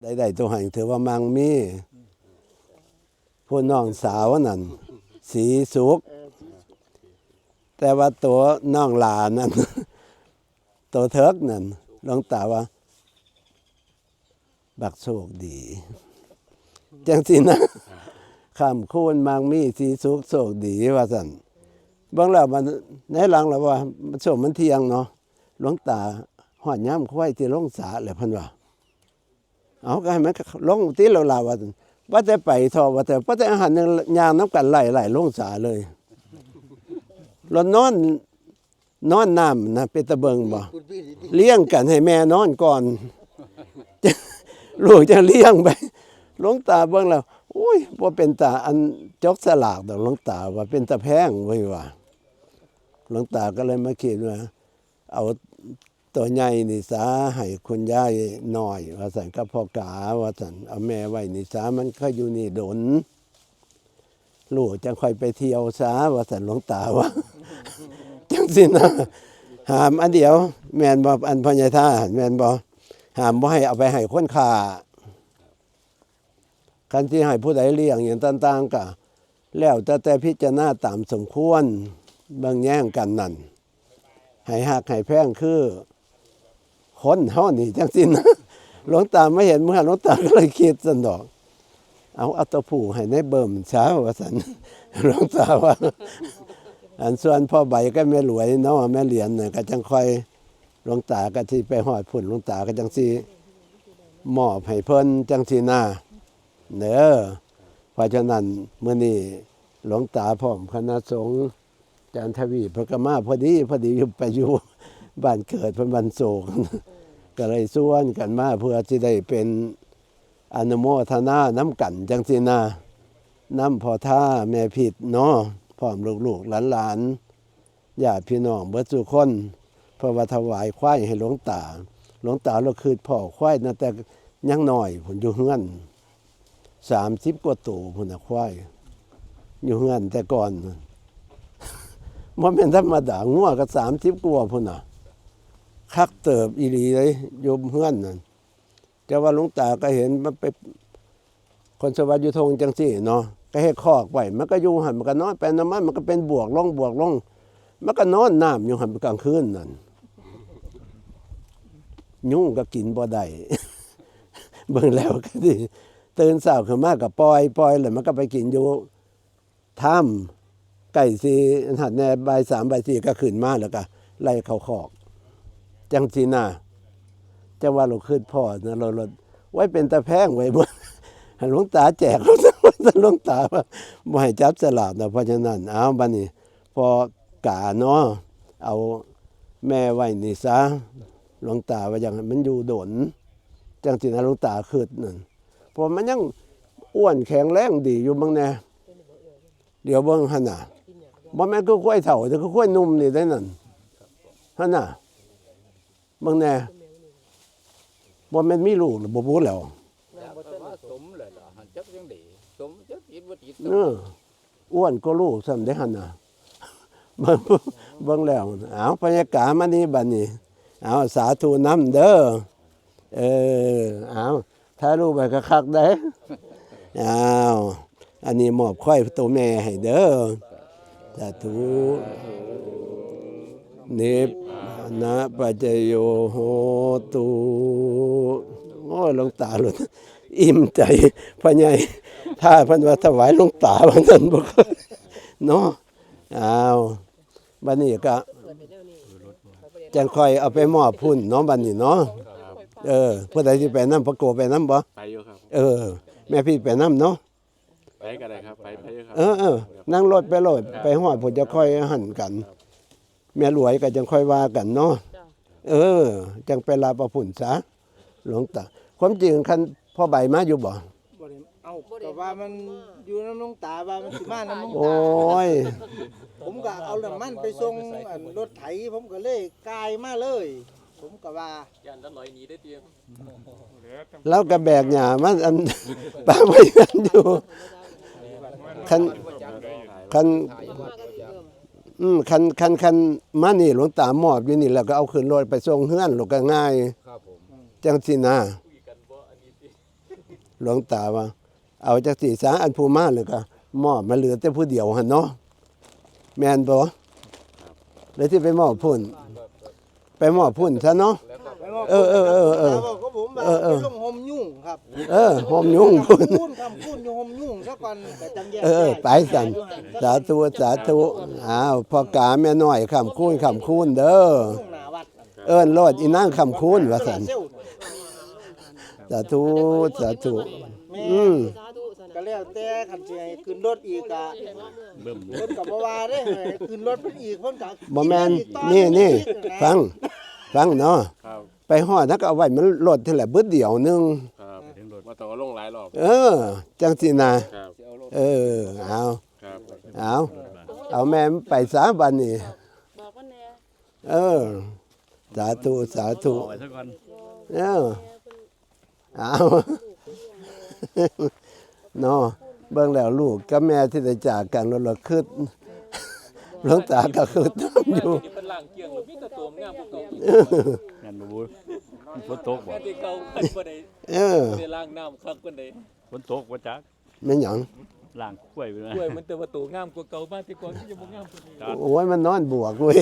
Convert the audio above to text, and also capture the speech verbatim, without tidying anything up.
ได้ได้ตัวให้ถือว่ามังมี ผู้น้องสาวนั่น สีสุข แต่ว่าตัวน้องหลานนั่น ตัวเถิกนั่น หลวงตาว่า บักโชคดี จังสินะ คำคูณมังมีสีสุขโชคดีว่าซั่น เบิ่งแล้วมัน ในหลังแล้วว่า มันโชคมันเที่ยงเนาะ หลวงตา ฮอดยามควายที่ลงสระแล้วเพิ่นว่า เอาก็ให้มันลงติแล้วล่ะว่าซั่น ว่าแต่ไปเถาะ ว่าแต่ ว่าแต่อาหารยังย่างนำกันไล่ๆลงสระเลย แล้วนอน นอนน้ำนะ เป็นตาเบิ่งบ่ เลี้ยงกันให้แม่นอนก่อน ลูกจั่งเลี้ยงไป หลวงตาเบิ่งแล้ว โอ้ย บ่เป็นตาอันจกสลากดอก หลวงตาว่าเป็นตาแพงเว้ยว่า หลวงตาก็เลยมาคิดว่า เอาตัวใหญ่นี่ซะ ให้คุณยายน้อย ว่าซั่น กับพ่อกา ว่าซั่น เอาแม่ไว้นี่ซะ มันเคยอยู่นี่ดน ลูกจั่งค่อยไปเที่ยวซะ ว่าซั่น หลวงตาว่า จังสินะ ห้ามอันเดียว แม่นบ่ อันพ่อใหญ่ท่า แม่นบ่ ห้ามบ่ให้เอาไปให้คนค้า คันสิให้ผู้ใดเลี้ยงหยังต่างๆ ก็แล้วแต่ แต่พิจารณาตามสมควร เบิ่งแยงกันนั่น ให้ฮักให้แพงคือ คนเฮานี่จังสินะ หลวงตามาเห็นเมื่อ หลวงตาก็เลยคิดซั่นดอก เอา เอาตัวผู้ให้ในเบิ่มซะ ว่าซั่น หลวงตาว่า อันส่วนพ่อใบกับแม่หลวยเนาะ แม่เหรียญน่ะ ก็จั่งค่อย หลวงตาก็สิไปฮอดพุ้น หลวงตาก็จั่งสิมอบให้เพิ่นจังสินะ เด้อ เพราะฉะนั้นมื้อนี้หลวงตาพร้อมคณะสงฆ์ อาจารย์ทวีเพิ่นก็มาพอดี พอดีอยู่ ไปอยู่บ้านเกิดเพิ่น บ้านโศก ก็เลยชวนกันมาเพื่อสิได้เป็นอนุโมทนานำกันจังสินะ นำพ่อท่าแม่พิษเนาะ พร้อมลูกๆหลานๆ ญาติพี่น้องเบิดซุคน เพราะว่าถวายควายให้หลวงตา หลวงตาเราคิดพ้อควายตั้งแต่ยังน้อยพุ้น อยู่เฮือน สามสิบกว่าโตพุ้นน่ะ ควาย อยู่เฮือนแต่ก่อนน่ะ บ่แม่นธรรมดา งัวก็สามสิบกว่าพุ้นน่ะ คักเติบอีหลีเลย อยู่เฮือนนั่น แต่ว่าหลวงตาก็เห็นมันไป คนสวัสดิ์อยู่ทงจังซี่เนาะ ก็เฮ็ดคอกไว้ มันก็อยู่หั่น มันก็นอนไปนอนมา มันก็เป็นบวกลงบวกลง มันก็นอนน้ำอยู่หั่นกลางคืนนั่น ยุงก็กินบ่ได้ เบิ่งแล้วก็ดี ตื่นเช้าขึ้นมาก็ปล่อย ปล่อยแล้วมันก็ไปกินอยู่ถ้ำ ใกล้สิหัดแน่ บ่ายสามบ่ายสี่ก็ขึ้นมา แล้วก็ไล่เข้าคอก จังสินะ จังว่าเราคิดพ้อนะ เรา เรา ไว้เป็นตาแพงไว้บ่ หลวงตาแจก หลวงตาว่าบ่ให้จับสลากนะ เพราะฉะนั้น เอาบัดนี้ พ่อกาเนาะ เอาแม่ไว้นี่ซะ หลวงตาว่าอยากให้มันอยู่ดน จังสินะ หลวงตาคิดนั่น เพราะมันยังอ้วนแข็งแรงดีอยู่ เบิ่งแน่ เดี๋ยวเบิ่งหั่นน่ะ บ่แม่นคือควายเฒ่า แต่คือควายหนุ่มนี่ได้นั่น หั่นน่ะ เบิ่งแน่ บ่แม่นมีลูกหรือบ่บุแล้ว แล้วก็ว่าสมเลยล่ะ หั่นจักจังได๋ สมจักติดบ่ติด เออ อ้วนกว่าลูกซ้ำเด้หั่นน่ะ เบิ่ง เบิ่งแล้ว เอา บรรยากาศมานี่บัดนี้ เอา สาธุนำเด้อ เออ เอา ถ่ายรูปไว้คักๆเด้อ เอา อันนี้มอบควายตัวแม่ให้เด้อ สาธุ นิพพานะปัจจโยโหตุ โอ้ย หลวงตาหลุด อิ่มใจ พ่อใหญ่ ถ้าเพิ่นว่าถวายหลวงตา ว่าซั่นบ่ เนาะ อ้าว บัดนี้ก็จั่งค่อยเอาไปมอบพุ้นเนาะ บัดนี้เนาะ เออ ผู้ใดสิไปนำ พ่อโกไปนำบ่ ไปอยู่ครับ เออ แม่พิษไปนำเนาะ ไปก็ได้ครับ ไป ไปอยู่ครับ เออ เออ นั่งรถไปโลด ไปฮอดพุ้นจะค่อยหั่นกัน แม่หลวยก็จั่งค่อยว่ากันเนาะ จ้ะ เออ จั่งไปรับเอาพุ้นซะ หลวงตา ความจริงคันพ่อใบมาอยู่บ่ บ่ได้ เอ้า บ่ได้ ก็ว่ามันอยู่นำหลวงตา ว่ามันสิมานำหลวงตา โอ้ย ผมก็เอาน้ำมันไปส่งอันรถไถ ผมก็เลยกายมาเลย ผมก็ว่า ย่านตะลอยหนีได้เตรียม ลาวก็แบกหญ้ามาอัน ปะไว้กันอยู่ คัน คัน อืม คัน คัน คันมานี่หลวงตามอบอยู่นี่ แล้วก็เอาขึ้นรถไปส่งเฮือน แล้วก็ง่าย ครับผม จั่งสินะ คุยกันบ่อันนี้ติ หลวงตาว่า เอาจักสี่สา อันผู้มาแล้วก็มอบมาเหลือแต่ผู้เดียวหั่นเนาะ แม่นบ่ เลยที่ไปมอบพุ่น ไปมอบพุ่นซะเนาะ เออเออเออเออ เออเออ ไปลงโฮมยุ่งครับ เออ โฮมยุ่งพุ่น คำคูณคำคูณอยู่โฮมยุ่งซะก่อน แต่จังแยก เออเออ ย้าย ไปสั่น สาธุ สาธุ อ้าว พ่อกาแม่น้อย คำคูณ คำคูณเด้อ ยุ่งหน้าวัด เอิ้นโลดอีนางคำคูณว่าซั่น เซลล์ สาธุ สาธุ แม่ อืม ก็แล้วแต่คันสิให้ขึ้นรถอีกก็ เบิ่ม เพิ่นก็บ่ว่าเด้ ให้ขึ้นรถเพิ่นอีก เพิ่นก็ บ่แม่น คิดอีกต่อ นี่ นี่ อีกะ ฟัง ฟังเนาะ ครับ ไปฮอดแล้วก็เอาไว้มันรถเท่าไหร่บึดเดียวหนึง ครับ บ่ต้องเอาลงหลายรอบ เออ จังสินะ ครับ เออ เอา ครับ เอา เอาแม่มันไปซะบัดนี้ บอกว่าแน่ เออ สาธุ สาธุ เอาไว้ซะก่อน เออ เอา เนาะ เบิ่งแล้วลูกกับแม่ที่ได้จากกัน แล้วเราคิด หลวงตาก็คิดนำอยู่ เพิ่นล้างเกลี้ยงแล้วมีแต่ตัวงามกว่าเก่า แม่นบ่บุญ ฝนตกบ่ แม่นที่เก่าคันบ่ได้ เออ บ่ได้ล้างน้ำคักปานใด ฝนตกบ่จัก แม่นหยัง ล้างกล้วยไปนะ กล้วยมันแต่ว่าตัวงามกว่าเก่า มาแต่ก่อนมันยังบ่งามปานนี้ ครับ โอ้ย มันนอนบวกเว้ย